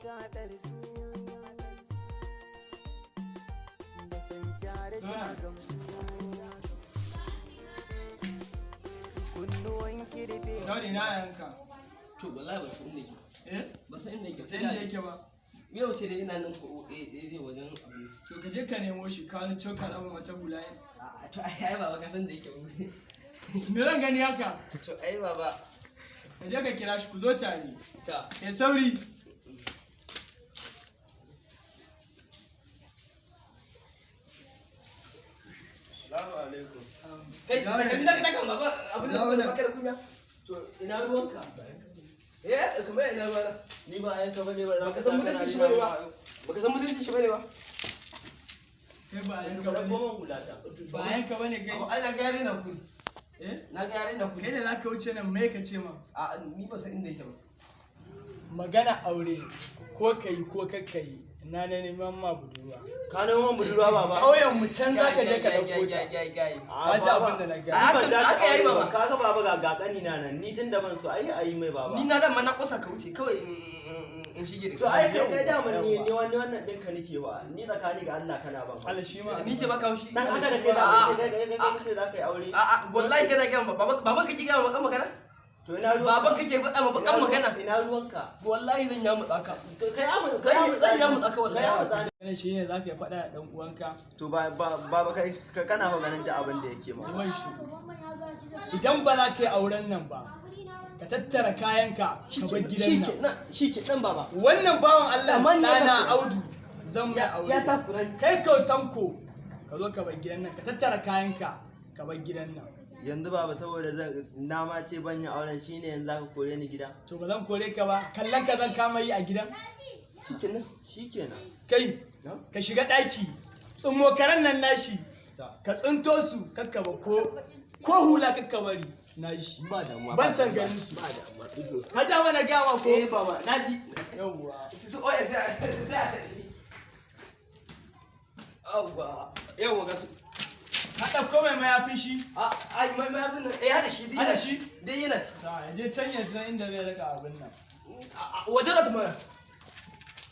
ta ɗarsu da san kyare ta gamsu. Kunnuwan kirfe. Daudi, na yanka. To, wallahi ban san inda yake. Eh? Ban san inda yake. Sai inda yake ba. Yau ce dai ina nan ko eh wajen abu. To, ka je ka nemo shi, ka wani cokar abu wata hula. A to, ai baba, ka san da yake. Me zan gani haka? To, ai baba. Ka je ka kira shi ku zo tare. Ta. Kai sauri. Salamu alaikum. Kai, takalmi zaka taka baba, abin da Dawo nan. baka da kunya. To, ina ruwanka? Eh, kamar ina ruwana? Ni ba yanka bane ba. Baka san mutuncin shi bane ba. Baka san mutuncin shi bane ba. Kai ba yanka bane. Hulata. Ba yanka bane kai. Abu ana ga yare na kuri. Eh? Na ga yare na kuri. Kai da zaka wuce nan, me ka ce ma? A, ni ba san inda yake ba. Magana aure, ko kai ko kakka yi, na na neman ma budurwa. Ka nemo man budurwa, baba? Ƙauyen mu can zaka je ka ɗauko ta. Gai gai. Ka ji abin da na gaya. Haka yayi, baba. Ka ga baba, ga kani na nan. Ni tun da ban so ai ayi mai, baba. Ni na dama na kusa ka wuce kawai in shige da To, ai kai daman ni wani wannan ɗinka nake wa. Ni tsakani ga Allah kana ban. Allah shi ma. Ni ke baka haushi. Dan haka da kai A'a. ba kai ce za ka yi aure. A'a, wallahi kana gaya ma baba, baban kake gaya ma bakan magana? To, ina ruwanka? Baban kake faɗa ma bakan magana? Ina ruwanka? Wallahi zan yamutsa ka. Kai amu. Zan yamutsa ka wallahi. Kai amu. Wannan shi ne zaka yi faɗa da ɗan uwanka. To, ba baba, kai kana fa ganin da abin da yake ma. Liman shi. Idan ba za ka yi auren nan ba, ka tattara kayanka ka bar gidan nan. Shi ke nan, baba. Wannan bawan Allah Amma ni ya ɗana takura. Audu zan mai aure. Ya takura ni. Kai kautanko ka zo ka bar gidan nan, ka tattara kayanka ka bar gidan nan. Yanzu baba, saboda zan na ma ce ban yin auren shine yanzu zaka kore ni gida. To, ba zan kore ka ba, kallon ka zan kama yi a gidan. Shikenan. Shikenan. Kai, ka shiga ɗaki, tsummo karen nan nashi, ka tsinto su, kakkaba ko hula kakka bari nashi. Ba damuwa. Ban san ganin su. Ba damuwa. Ido. Ka ja mana gama ko? Eh baba, naji. Yawwa. Su oya sai a yawwa yawwa, ga su. Ka ɗauko mai mayafin shi. A ai mai abin nan eh hada shi dai. Hada shi? Dai yana ci. Sa ya je can yanzu nan inda zai rika abin nan. Wajen rat mana.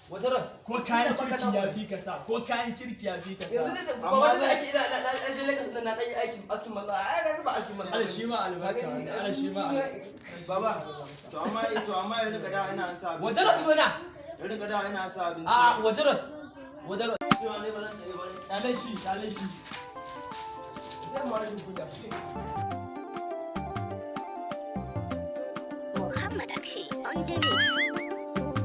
Wajen rat. Ko kayan kirki ya fi ka sa, ko kayan kirki ya fi ka sa. Yanzu da baba da ake ina na dan je Lagos na dan yi aikin askin manzo. Ai ga ba askin manzo. Allah shi ma albarka, Allah shi ma albarka. Baba. To amma ya rika da ina an sa abinci. Wajen rat mana. Ya rika da ina an sa abinci. A, wajen rat. Wajen rat. Cewa ne ba zan tafi ba ne. Kyale shi, kyale shi. Zai mu rashin kunya. Muhammad Akshay on the mix.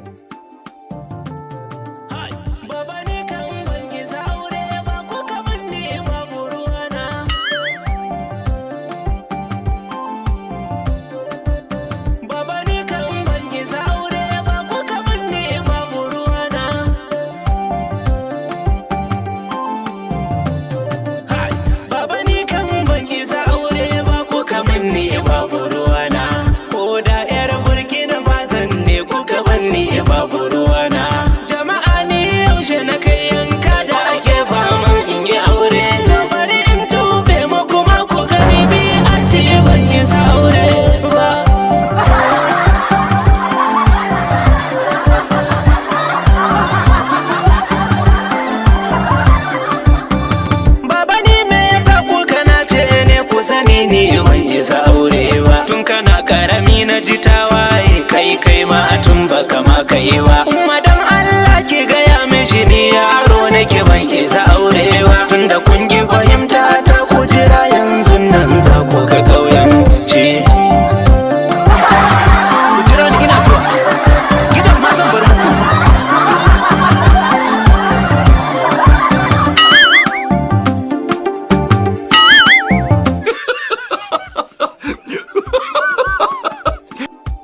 Baba, ni kan ban isa aure ba, ko ka binne babu ruwana. Baba, ni kan ban isa aure ba, ko ka binne babu ruwana. Hai! Baba, ni kan ban isa aure ba, ko ka binne babu ruwana. Ko da 'yar Burkina Faso ne, ko ka binne babu ruwana. Jama'a, ni yaushe na kai yanka da ake faman in yi aure? To, bari in tube muku ma ku gani, bi anti ban isa aure ba. Baba, ni me yasa kuka na ce ne ku sani ni ban isa aure ba? Tun kana karami na ji tawaye, kai ma tun baka ma kai ba.